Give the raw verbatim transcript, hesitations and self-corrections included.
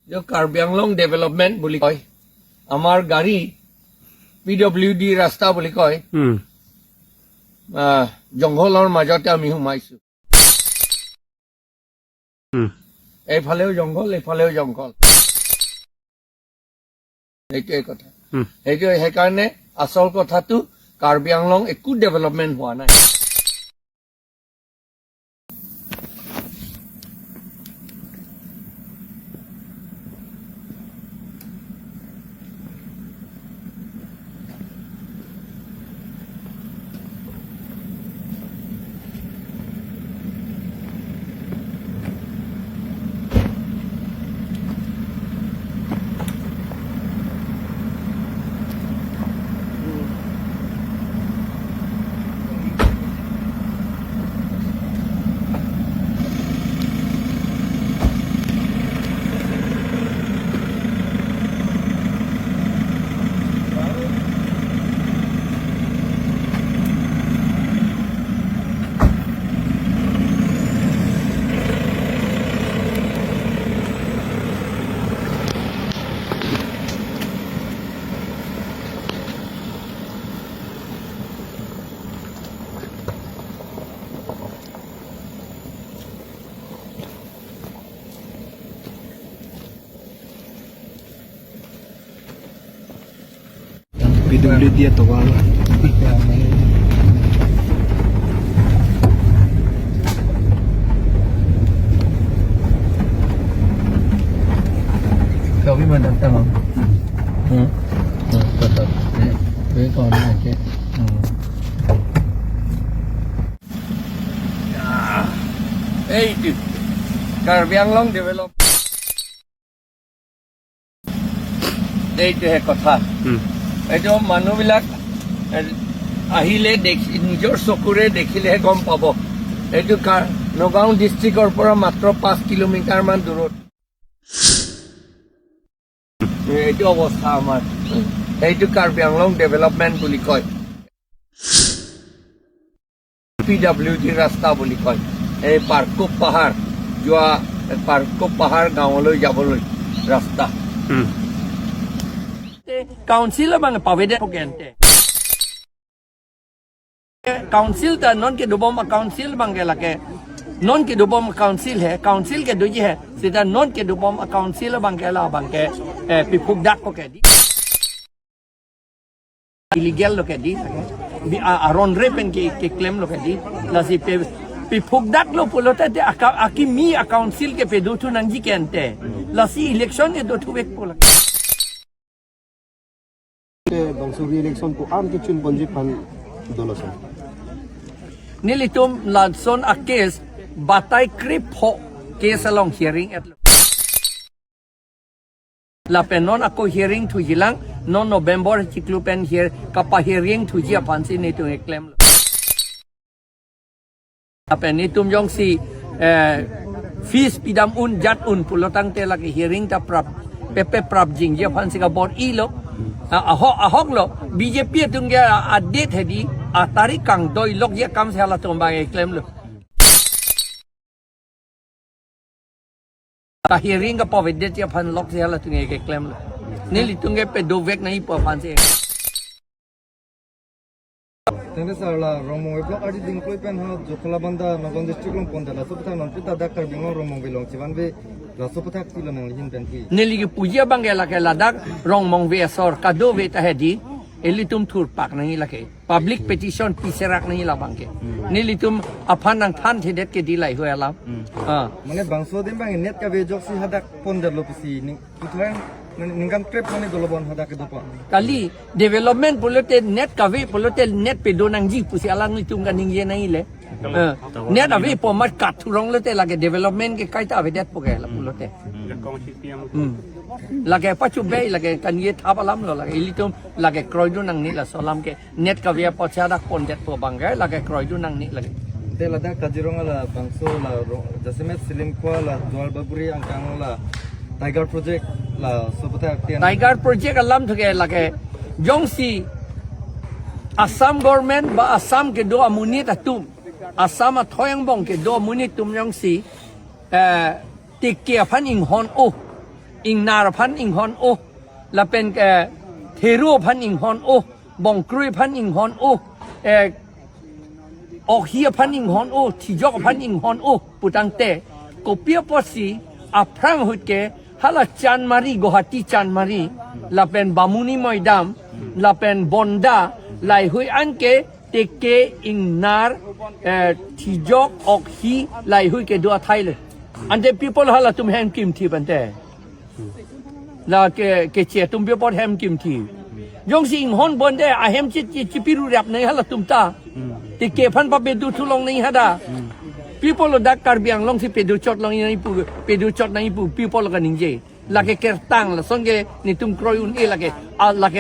এইটো কাৰ্বি আংলং ডেভেলপমেণ্ট বুলি কয়। আমাৰ গাড়ী পি ডব্লিউ ডি ৰাস্তা বুলি কয়। উম। আহ, জংঘলৰ মাজতে আমি সোমাইছো। উম। এইফালেও জংঘল, এইফালেও জংঘল। এইটোৱে কথা। উম। সেইটো, সেইকাৰণে আচল কথাটো কাৰ্বি আংলং একো ডেভেলপমেণ্ট হোৱা নাই। P W D atovar. Kami madam tamam. Hmm. Hmm, betul. Ini, ini kawan aja. Hmm. এইটো কাৰ্বি আংলং ডেভেলপ, এইটোহে কথা। উম। এইটো মানুহবিলাক, এ, আহিলে দেখি, নিজৰ চকুৰে দেখিলেহে গম পাব। এইটো কা-, নগাঁও ডিষ্ট্ৰিক্টৰ পৰা মাত্ৰ পাঁচ কিলোমিটাৰমান দূৰত। এইটো অৱস্থা আমাৰ। এইটো কাৰ্বি আংলং ডেভেলপমেণ্ট বুলি কয়। পি ডব্লিউ ডি ৰাস্তা বুলি কয়। এই পাৰ্কোপ পাহাৰ যোৱা, পাৰ্কোপ পাহাৰ গাঁৱলৈ যাবলৈ ৰাস্তা। Hmm. Council abang pavede pokente. Council ta non kedobom a council abang ke lake. Non kedobom council he, council kedoji he. Seta non kedobom a council abang ke la abang ke, eh, piphukdak ko ke di. Illegal lo ke di. Bi a, aron re pen ke, keklem lo ke di. Lasi pe, piphukdak lo pulote te aka, akimi a council ke pedo thu nangji kente. Lasi election kedo thuvek pulo. Te bangso re-election ko-an kechun ponji aphan dolo sir. Nelitum lason a case batai krepho case along hearing et. Lapen non ako hearing thujilang, non November chiklo pen hear, kapa hearing thuji aphansi netum keklem lo. Lapen netum jongsi, eh, fees pidam un jat un pulotangte lake hearing ta prap, pepe prapjingji aphansi kabor-i lo. Ah, ahok, ahok lo, B J P atum ke adet hedi, atarik kangdoi lokji akam si halatum abang keklem lo. Ta hearing kapavedetji aphan lok si halatum ke keklem lo. Nelitum ke pedovek nangji pu aphansi. Tangte sir la Rongmongve block R D Dingkloi pen ha Jokhalabanda Nagaon district along pondet laso aputhak non pita dak Karbi Anglong Rongmongve along chivanve laso aputhak pilo nangli ahin pen pi. Neli kepuji abang ke lake ladak Rongmongve asor kadove ta hedi ilitum thurpak nangji lake. Public petition piserak nangji labang ke. Hmm. Nelitum aphan nangthanthedet ke di lahei alam. Hmm. Ah. Mane bangso adim abang net kave ajoksi hadak pondet lo pusi ning, puthot ning, ningkan krep mane dolo bon hadak kedo pon. Kali development pulote net kave pulote net pedo nangji pusi alanglitum kaningje nangji le. Eh, net ave pu amat kathurong lote lake development ke kaita avedet pu ke la pulote. Hmm. Lake pachu bei lake kaningje thap alam lo lake ilitum lake kroidun nangne laso alam ke net kave apotsi hadak pondet pu abang ke lake kroidun nangne lake. Te ladak Kaziranga la bangso la ro-, jasemet Silimkhua la Duar Bagori angkang la Tiger Project laso aputhak tian. Tiger Project alam thu ke lake jongsi Assam government ba Assam kedo amonit atum, Assam athoi angbong kedo amonit atum jongsi, eh, tiki aphan inghon o. Ingnar aphan inghon-o, lapen eh, Thero aphan inghon-o, Bongkroi aphan inghon-o, eh, Okhi aphan inghon-o, Thijok aphan inghon-o putangte, kopi apotsi aphrang ahut ke hala Chandmari, Guwahati Chandmari, lapen Bamuni Moidam, lapen Bonda, laheihui an ke teke, ingnar, eh, Thijok, Okhi, laheihui kedo athai le. Ante pi apot halatum hem kimthi ante? La ke, keche atum pi apot hem kimthi? Jongsi inghon bonde ahem chi, chi, chipiru rap nangji halatum ta. Teke aphan papedo thu long nangji hada. Pi apotlo dak Karbi Anglong si pedo chot long nangji pu, pedo chot nangji pu pi apotlo kaningje? Lake kertang, lason ke netum kroi un-e lake. A, lake